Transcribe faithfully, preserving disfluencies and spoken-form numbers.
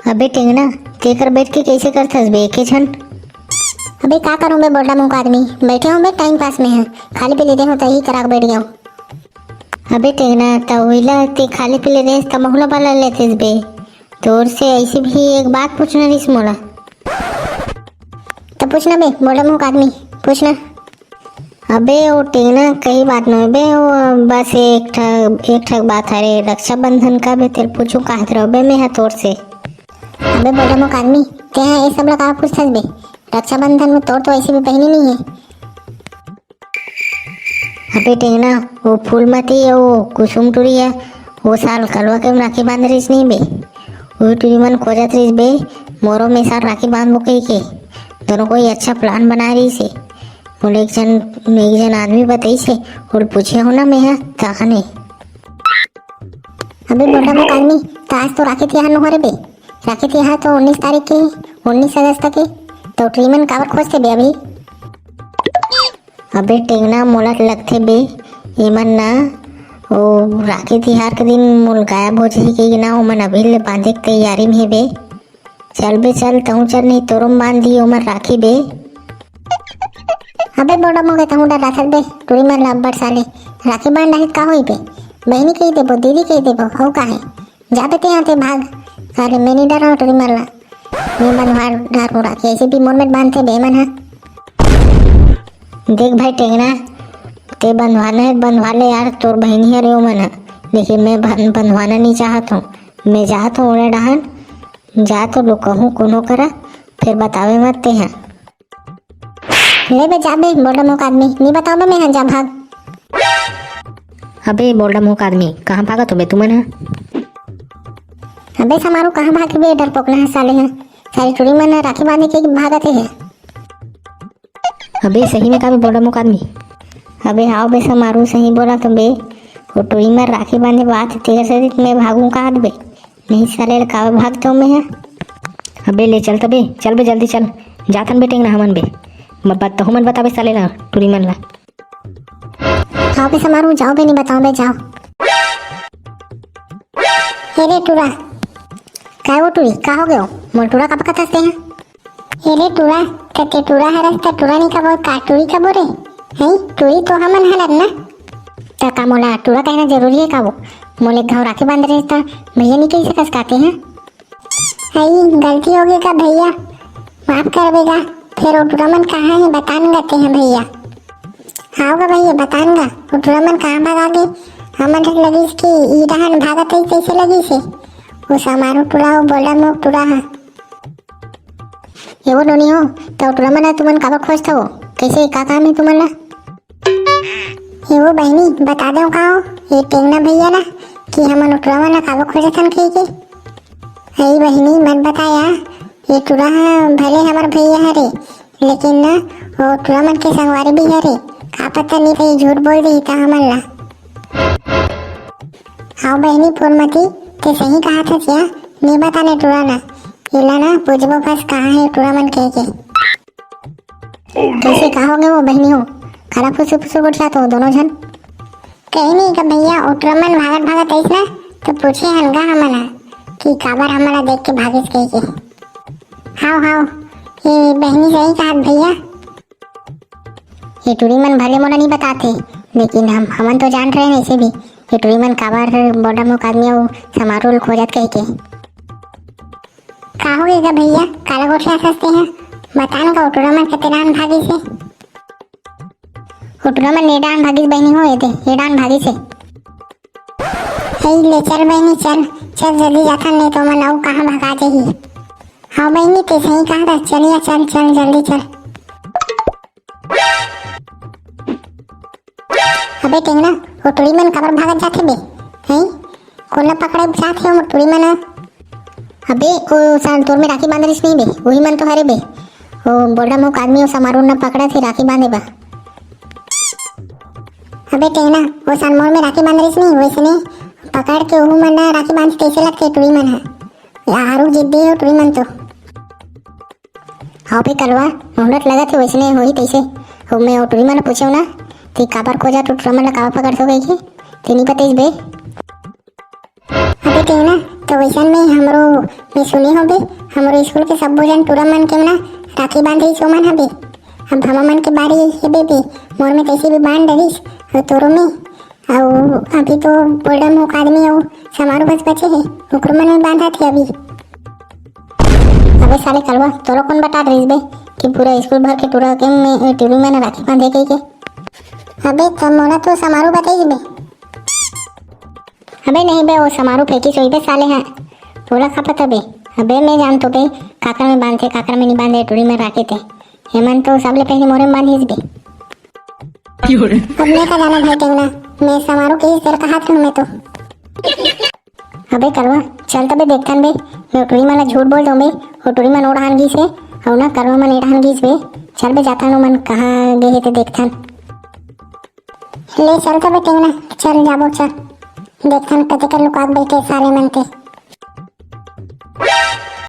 अबे टेंगना, तेकर बैठ के कैसे करथस बे एके झन? अबे का करूं बे बोल्डा मुंह का आदमी, बैठे हों बे टाइम पास में है, खाली पी लेते हों तही करा के बैठ गया हूं। अबे टेंगना, त उहिला ते खाली पी लेते त महुला वाला लेते बे। तोर से ऐसी भी एक बात पूछना रहिस मोला। त पूछना बे बोल्डा मुंह का आदमी, पूछना। अबे ओ टेंगना, कही बात नोहे बे, ओ बस एक ठक, एक ठक बात हरे, रक्षाबंधन का बे तेल पूछू कहत रहो बे मैं हा तोर से। अबे बोल्डा मुंह का आदमी, ते हा ये सब ला का पूछथस बे? रक्षाबंधन में तोर तो ऐसी भी बहिनी नहीं है। अबे टेंगना, वो फूलमती अउ वो कुसुम टुरी है, वो साल कलवा के राखी बांध रहिस नहीं बे, वो टुरी मन खोजत रहिस बे, मोरो में साल राखी बांधबो कही के, दोनों कोई अच्छा प्लान बनाए रहिस है। मोला एक जन, एक जन आदमी बताइस हे, ओला पूछे हों ना मैं ह, तखने। अबे बोल्डा मुंह का आदमी, त आज तो राखी तिहार नोहे रे बे। राखी तिहार तो उन्नीस तारीख के हे, उन्नीस अगस्त के। त टुरी मन काबर खोजथे बे अभी? अबे टेंगना, मोला लगथे बे, एमन ना, ओ राखी तिहार के दिन मोला गायब हो जाही कहिके ना, ओमन अभी ले बांधे के तैयारी में हे बे। चल बे चल, तहूं चल, नहीं तोरो म बांध दी ओमन राखी बे। अबे बोल्डा मुंह के, तहूं डराथस बे, टुरी मन ला अब्बड़ साले। राखी बांध डारही त का होही बे? बहिनी कही देबो, दीदी कही देबो, हउ का हे? जा बे ते हा ते भाग। अरे मैं नहीं डरावं टुरी मन ला। मैं बंधवा डारहूं राखी, ऐसे भी मोर में बांधथे बे एमन हा। देख भाई टेंगना, ते बंधवाना हे बंधवा ले यार, तोर बहिनी हरे ओमन हा। लेकिन मैं बं-, बंधवाना नहीं चाहत हों। मैं जात हों ओड़े डहन, जात हों लुकाहूं कोनो करा, फेर बतावे मत ते हा। ले बे जा बे बोल्डा मुंह का आदमी, नहीं बताओ बे मैं हा, जा भाग। अबे बोल्डा मुंह का आदमी, कहां भागत हो बे तुमन हा? अबे समारू कहां भागही बे डरपोकना हा साले हा, सारी टुरी मन हा राखी बांधे के भागत हे। अबे सही में का बे बोल्डा मुंह का आदमी? अबे हाव बे समारू सही बोलत हों बे, वो टुरी मन राखी बांधे बात तेकर से मैं भागूं का बे? नहीं साले ला काबर भागथों मैं हा। अबे ले चल तबे, चल बे जल्दी चल, जाथन बे टेंगना हमन बे। म-, बत-, तहूं मन बताबे साले ला, टुरी मन ला। हाव बे समारू, जाओ बे, नहीं बताओं बे, जाओ। हे रे टुरा, काय वो टुरी, का हो गयो? मोला टुरा काबर कथस ते हा? हे रे टुरा, त ते टुरा हरस त टुरा नहीं कबो, का टुरी कबो रे? हैं, टुरी तो हमन हरन ना। त का मोला टुरा कहना जरूरी हे का वो? मोला एक घांव राखी बांध रहिस त भैया नहीं कही सकस का ते हा? हई, गलती होगे गा भैया, माफ कर देगा। फेर ओ टुरा मन कहाँ हे, बतान गा ते हा भैया। हाव गा भैया, बतान गा। ओ टुरा मन कहाँ भगा गे? हमन ल लगिस कि ई डहन भागत हे, तइसे लगिस हे। ओ समारू टुरा, ओ बोल्डा मुंह टुरा हा। ए वो नोनी हो, त ओ टुरा मन ला तुमन काबर खोजथव? कइसे, का काम हे तुमन ला? ए वो बहिनी, बता देव का हो, ये टेंगना भैया ला, कि हमन ओ टुरा मन ला काबर खोजथन कहिके? अई बहिनी, मत बताया, ये टुरा ह भले हमर भैया हरे, लेकिन ना, वो टुरा मन के संगवारी भी हरे। का पता नहीं, कहीं झूठ बोल देही त हमन ला। हाव बहिनी फूलमती, ते सही कहाथस या, नहीं बताने टुरा ला। एला ना पूछबो बस, कहाँ हे टुरा मन कहिके। कइसे, का होगे वो बहिनी हो? काला फुसुर फुसुर गोठियाथो दोनों झन? कहीं नहीं का भैया, ओ टुरा मन भागत भागत आइस ना, त पूछे हन गा हमन हा कि काबर हमन ला देख के भागिस कहिके। हाव, हाव, ये बहिनी सही कहत भैया। ये टुरी मन भले मोला नहीं बताते, लेकिन हम, हमन तो जानत रहेन अइसे भी, ये टुरी मन काबर बोल्डा मुंह आदमी अउ समारू ल खोजत कहिके। का होगे गा भैया, काला गोठियाथस ते हा? बतान गा ओ टुरा मन कते डाहन भागिस हे। ओ टुरा मन ए डाहन भागिस बहिनी हो, एदे, ए डाहन भागिस हे। हे ले चल बहिनी, चल, चल जल्दी जाथन, नहीं तो मन अउ कहाँ भगा जाही। हाँ बहिनी, ते सही कहा था, चलिया, चल, चल, जल्दी चल। अबे टेंगना, वो टुरी मन काबर भागत जाथे बे? हैं? कोन ला पकड़े जात हे वो टुरी मन? अबे, ओ सन तोर में राखी बांध रिस नहीं बे, वही मन तो हरे बे। ओ बोल्डा मुख आदमी, ओ समारू न पकड़ा थे राखी बांधे बा। अबे टेंगना, ओ सन मोर में राखी बांध रिस नहीं, वैसने पकड़ के ओहू मन ला राखी बांध कैसे लगते टुरी मन हा? यारू जिद्दी हो टुरी मन तो। हाँ बे कलवा, मोहलत लगत हे वैसने होही तैसे। हो मैं ओ टुरी मन पूछे ना, ते काबर खोजा टुरा मन ला काबर पकड़ सो गई के? ते नहीं पता इस बे। अबे टेंगना, तो वैसन में हमरो, मैं सुने होबे, हमरो स्कूल के सब्बो जन टूरा मन के ना राखी बांधे रिहिस ओमन हबे। अब हमर मन के बारी हेबे बे, मोर में तैसे भी बांध डरिस, अउ तोरो में। अउ अभी तो बोलडम मुख आदमी अउ समारू बस बचे हे, ओकरो मन में बांधत हे अभी। अबे साले कलवा, तोरो कौन बता रहिस बे कि पूरा स्कूल भर के टूरा के में टूरी मन राखी बांधे कहिके? अबे त मोला तो समारू बताइस बे। अबे नहीं बे, वो समारू फेंकिस होही बे साले ह। तोला का पता बे? अबे मैं जानथों बे, काकर में बांधथे, काकर में नहीं बांधे, टूरी में राखी ते। हेमन तो सबले पहले मोरे में बांधिस बे। अब मैं का जाना भाई टेंगना, मैं समारू के इस तरह का हाथ रहूं मैं तो। अबे कलवा, चल तबे देखथन बे, मैं टूरी मन ला झूठ बोल दूं बे, वो टूरी मन ओढ़ान गीस हे, अउ ना कलवा मन एढ़ान गीस बे। चल बे जाथन, ओमन कहाँ गे हे ते देखथन। ले चल तबे टेंगना, चल जाबो चल। देखथन कते कर लुकात बैठे साले मन ते।